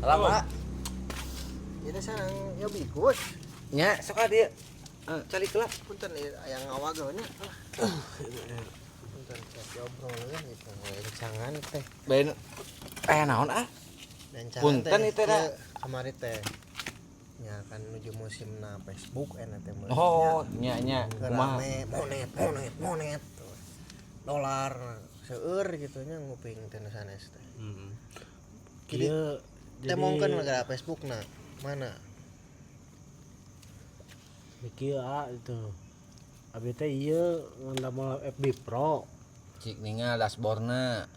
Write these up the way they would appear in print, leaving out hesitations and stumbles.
Lama. Ini sareng ya bigus. Nya, sok ah dieu. Calik lah. Punten ieu aya ngawageul nya. Punten saya obrol gitu. Rencangan teh. Ben eh naon ah? Rencangan Punten ieu teh da. Ieu kamari teh. Nya kan nuju musimna Facebook enak teh. Oh, nya nya. Kumaha? Rame monet monet monet. Dolar seueur gitu nya nguping teh nu sanes teh. Heeh. Jadi, Kieu teh mongkeun gara Facebook na mana? Kieu ah itu. Abi teh ieu ngadamel FB Pro. Cik ningal dashboardna.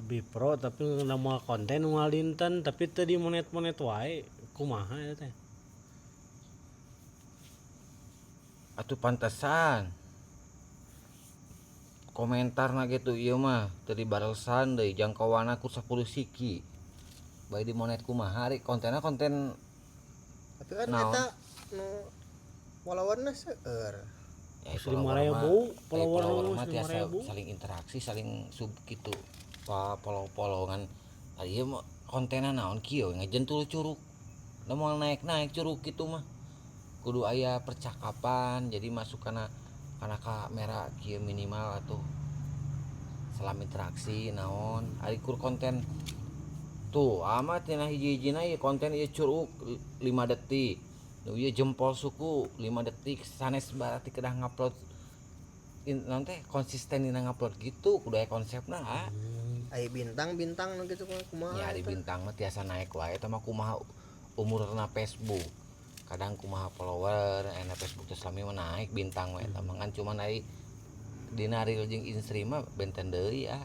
FB Pro tapi ngadamel konten unggal dinten tapi teu di monet-monet wae. Kumaha eta teh? Atuh pantesan. Komentarna gitu ieu mah teu dibaresan deui jangkauanna ku 10 siki. Bae di monet kumaha ari kontenna konten Tapi kan Naon? eta nu followerna seueur. Ya, 5.000, follower follower mah mah tiasa 5.000. saling interaksi, saling sub gitu. Pa follow-follow kan. Ari ieu mah kontenna naon kieu ngejentul curug. Da moal naik-naik curug kitu mah. Kudu aya percakapan jadi masuk kana kana kamera kieu minimal atuh. Salam interaksi naon ari kur konten tuh amat tina hiji-hijina ieu konten ieu curug 5 detik. Nu ieu jempol suku 5 detik sanes berarti kedah ngupload naon teh konsisten dina ngupload gitu kudu aya konsepna ah. Ai bintang-bintang nu kitu kumaha? Ya ari eta? bintang mah tiasa naik wae eta mah kumaha umurna Facebook. Kadang kumaha follower aya Facebook teh selami mah naik bintang we eta mah kan cuman ari dina reel jeung instream mah benten deui ah.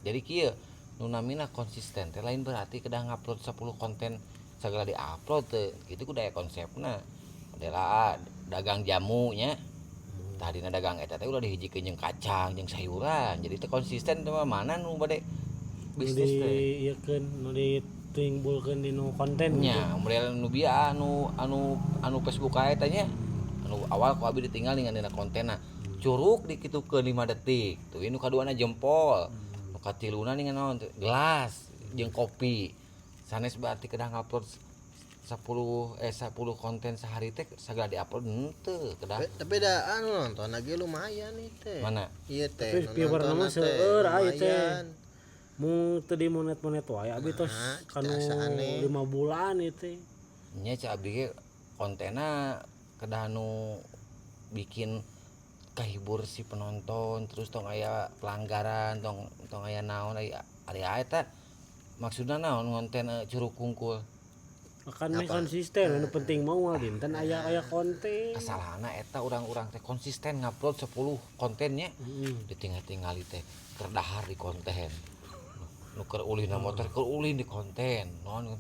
Jadi kieu nu namina konsisten teh lain berarti kedah ngupload 10 konten segala diupload teu kitu kudu aya konsepna. Model ah, dagang jamu nya. Tadina dagang eta teh ulah dihijikeun jeung kacang jeung sayuran. Jadi teh konsisten teh mah mana nu bade Nu bisnis teh. di ieukeun nu ditimbulkeun dinu konten gitu. Nya, model nu bieu anu anu anu Facebook kae teh nya. Anu awal ku abi ditinggal dengan dina kontenna. Curug dikitukeun 5 detik. Tuh ieu nu kaduana jempol. Nu katiluna ningan naon teh? Gelas jeung kopi. Sanes berarti kedah ngupload 10 konten sehari teh segala diupload henteu kedah. Tapi da anu nonton lagi lumayan nih teh. Mana? Iya teh. Tapi nu viewer nonton mah teh seueur ah ieu teh. lumayan. Mung teu di monet-monet wae abi tos Nah, kanu asa aneh. 5 bulan ieu teh. Nya cek abdi ge kontenna kedah nu bikin kahibur si penonton terus tong aya pelanggaran tong tong aya naon ari ari eta maksudna naon ngonten curug kungkul. Akan meh konsisten anu penting mah unggal dinten aya aya konten. Kesalahanna eta urang-urang teh konsisten ngupload 10 kontennya. Heeh. Ditinggal-tingali teh keur dahar di konten. Nu keur ulin na motor keur ulin di konten. Naon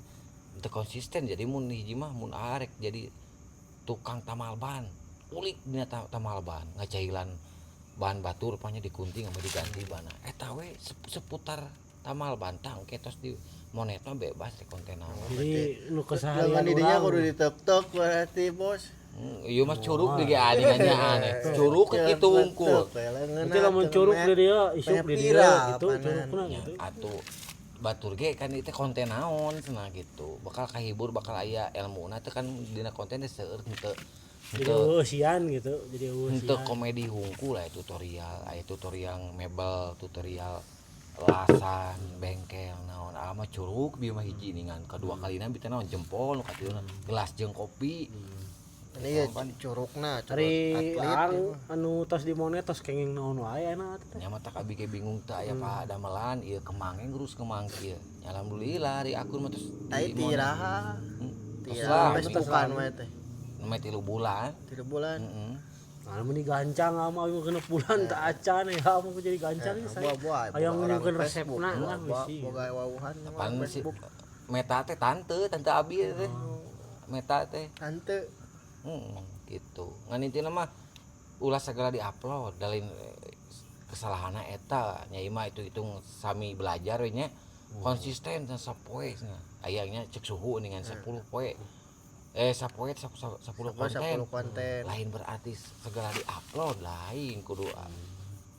teu konsisten jadi mun hiji mah mun arek jadi tukang tamal ban. Ulik dina tamal ban ngacailan ban batur panya dikunting sama diganti bana. Eta we seputar tamal ban tah engke tos di monet mah bebas di konten naon. Jadi nu keseharian Lengan didinya urang. kudu ditek-tek berarti bos. Ieu mah curug di ge adi aneh. Curug kitu wungkul. Berarti lamun curug di dieu, isuk di dieu gitu, curugna gitu. Atuh batur ge kan itu konten naon cenah gitu. Bakal kahibur bakal aya elmuna teh kan dina konten teh seueur henteu Jadi henteu eusian gitu, jadi henteu eusian. Komedi hungkul lah tutorial, aya tutorial mebel, tutorial lasan, bengkel naon. Ah mah curug bieu mah hiji ningan kadua kalina bi teh naon jempol nu katiluna gelas jeung kopi. Ini ya curugna, curug Ari atlet. ang anu tos di monet tos kenging naon wae enak teh. Nya mah tak abi ge bingung teh aya padamelan ieu kemang ngurus kemang kieu. Ya alhamdulillah ari akun mah tos Tai di monet. tiraha. Tos Tiraha lah, Facebookan we teh. Namanya 3 bulan. 3 bulan. Heeh. Nah, mun digancang ama abi mah genep bulan tak acan ya mah jadi gancang ya saya. Buah-buah. Hayang nyungkeun resepna lah bisi. Boga wawuhan Pan si Meta teh tante, tante abi teh. Meta teh. Tante. Gitu. Ngan intina mah ulah segala diupload dalin kesalahanna eta nya ieu mah itu hitung sami belajar we nya. Konsisten sapoe cenah. Aya nya cek suhu dengan 10 poe. Sapoe 10 konten. 10 konten. Lain berarti segala diupload lain kudu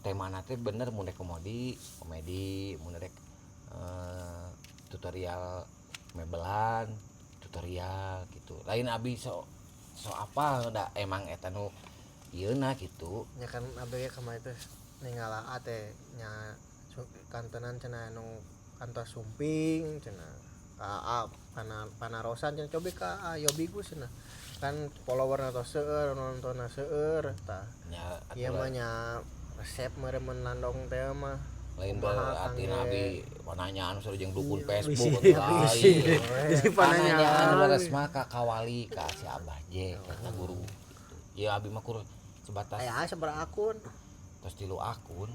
temana teh bener mun rek komedi, komedi mun rek tutorial Mebelan tutorial gitu. Lain abi so so apa da emang eta nu ieuna gitu. Nya kan abdi ge kamari teh ningala teh nya kantenan cenah nu kantos sumping cenah ka A panarosan cenah cobi ka A Yobi Gus cenah. Kan follower atau seueur nontonna seueur tah. Nya Ieu mah nya resep meureun landong teh mah. Lain Kumaha berarti kangge. Nabi pananyaan suruh jeung dukun Facebook Bisi, atau bisi. lain. Jadi Pananyaan pananyaan. leres mah ka kawali ka si Abah J ka guru gitu. Ya abi mah kur sebatas Aya sabaraha akun? Tos tilu akun.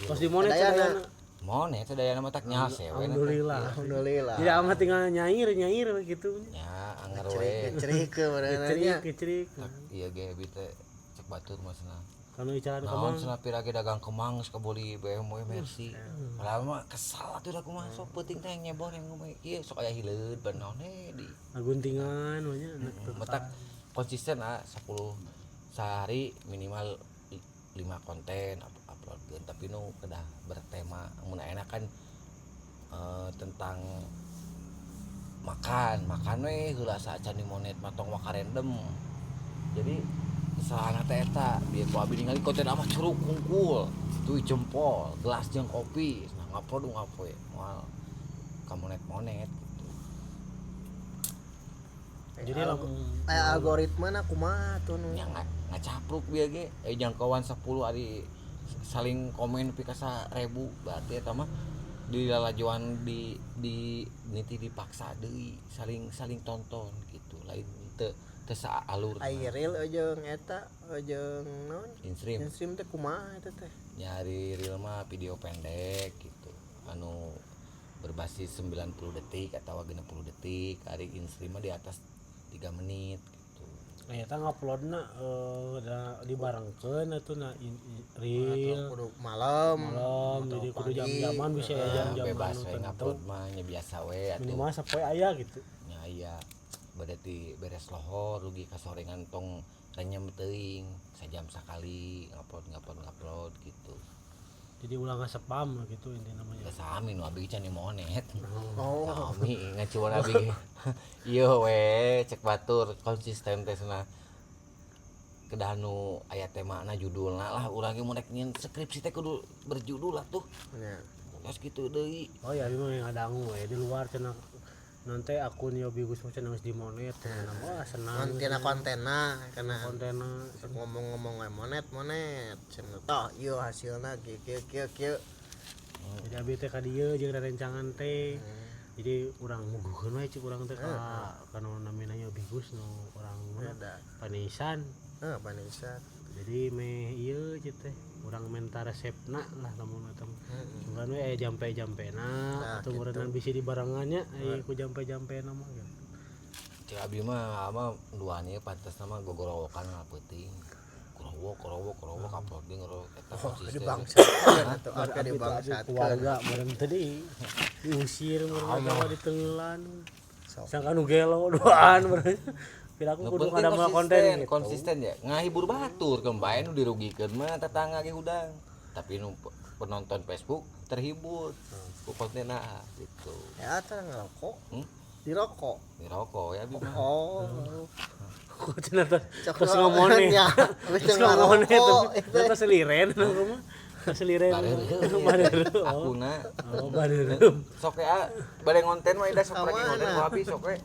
Tos di monet Sadayana. sadayana. Monet sadayana mah tak nyase we. Alhamdulillah. Alhamdulillah. Jadi amat tinggal nyair nyair gitu. Ya anger we. Ngecerik meureunna Kecerik nya. kecerik. Iya ge abi teh cek batur mah cenah. Kanu icalan Naon kemang. cenah pira ge dagang kemang geus kabeli BMW Mercy. Padahal mah kesal atuh da kumaha sok peuting teh nyebor yang ngomong ieu sok aya hileud ban naon di. Guntingan we nya. Metak konsisten ah 10 sehari minimal 5 konten uploadkeun tapi nu kedah bertema mun enak kan tentang makan makan we heula saacan di monet matong waka random. Jadi kesalahan teh eta bieu ku abi ningali konten amah curug kungkul tuh jempol gelas jeung kopi nah ngupload ngapoe moal ka monet-monet gitu. Jadi lamun Aya algoritmana kumaha tuh nu. Nya ngacapruk bieu ge jangkauan 10 ari saling komen nepi ka 1000 berarti eta mah di lalajoan di niti dipaksa deui saling saling tonton gitu lain teu teu saalur Ai reel jeung eta jeung naon? Instream. Instream teh kumaha eta teh? Nyari reel mah video pendek gitu anu berbasis 90 detik atau 60 detik ari instream mah di atas 3 menit gitu. Eta nguploadna dibarengkeun atuh na reel Kudu malam. malam jadi kudu jam-jaman bisa ya jam-jaman bebas nu we tentu. ngupload mah nya biasa we atuh. Minimal sapoe aya gitu. Nya aya berarti beres lohor rugi kasorengan tong renyem teuing sajam sakali ngupload gitu. Jadi ulah nge-spam gitu intinya namanya. Da sami nu abi can monet. Oh. Sami ngacuan abi ge. Ieu we cek batur konsisten teh cenah. Kedah nu aya temana judulna lah urang ge mun rek nyieun skripsi teh kudu berjudul lah tuh. Nya. Terus gitu deui. Oh ya abi mah yang ngadangu we di luar cenah nanti akun Yobi Gus mah cenah geus dimonet cenah wah senang. Kontenna kontenna kana kontenna ngomong-ngomong we monet monet cenah tah ieu hasilna kieu kieu kieu kieu. Jadi abi teh ka dieu jeung rerencangan teh. Jadi urang muguhkeun we cik urang teh ka kanu namina Yobi Gus nu urang mana Beda. Panisan. Heuh panisan. Jadi meh ieu cik teh urang menta resepna lah lamun eta mah. Cuman we aya jampe-jampena atau meureunna bisi dibarengannya aya ku jampe-jampena mah gitu. Cek abi mah ama duaan ieu pantasna mah gogorowokan lah peuting. Gorowok upload ge ngorowok eta konsisten. Dibangsatkeun atuh Abi abi teh abi dibangsatkeun. keluarga meureun tadi diusir meureun atawa ditengelan. Sok. Sangka nu gelo duaan meureun. Pira aku Nu kudu penting ngadamel konten konsisten, gitu. konsisten ya. Ngahibur batur kembae nu dirugikeun mah tetangga ge hudang. Tapi nu penonton Facebook terhibur ku kontenna gitu. Ya teh ngerokok. Hmm? Dirokok. Ngerokok ya abi mah. Oh. Kok cenah tos Cok tos ngomone. Ya, habis Terus teu ngomone ngarokok. terus liren aku mah. Terus liren. Bareureup. Akuna Oh, bareureup. sok ya bade ngonten mah ida sok lagi ngonten ku abi sok we.